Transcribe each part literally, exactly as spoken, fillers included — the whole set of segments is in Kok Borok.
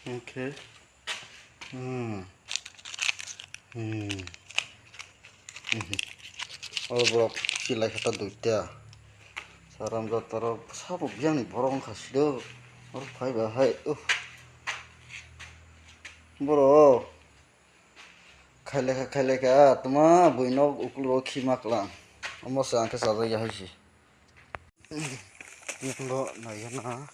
Okay. Hmm. Hmm. Hmm. O borok chilai kha ta duita. Saram jataro sabo biyangni borok wngkha sido. Oro phai ba hai. Uh. Borok. Khailekha, khailekha, tuma buino ukulgo khima klang. Omo se ang khe chajak ya hai se. Bo naiya na.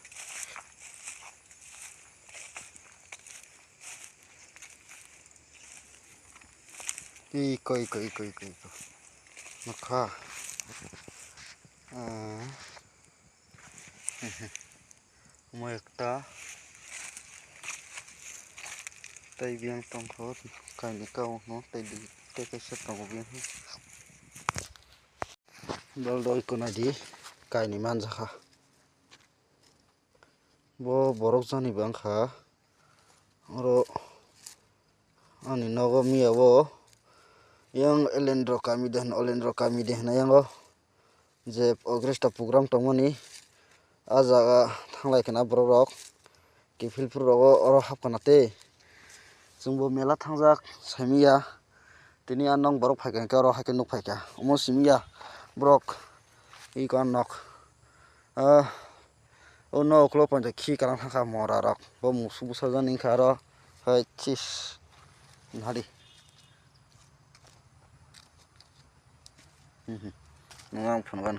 Iko, iko, iko, iko, iko. Nokha. Ah. Omo ekta. Tei biyang tongkho, kainwi kau no, tei di, tei kaisa tongo biyang. Dol dol kunai di, kainwi manjakha. Bo borok jani bo wngkha. Oro ani nogo miya bo yang Elendro kami de hwn, Olendro kami de hwn yang o. Je Augusta program tongmani, a jaga thanglai khna borok rok, kiphilpur rogo oro hapkhna tei chwngbo mela thangjak saimiya, tini a nong borok phaikha hinkhe oro haikhe nuk phaikha omo simiya borok iko nok, ah, o nok ukhlo ponjak khi kana thangkha mora rok bo musuk bwsajani hinkhe aro hai chis nadi. Mhm. Nwng ang phunukha.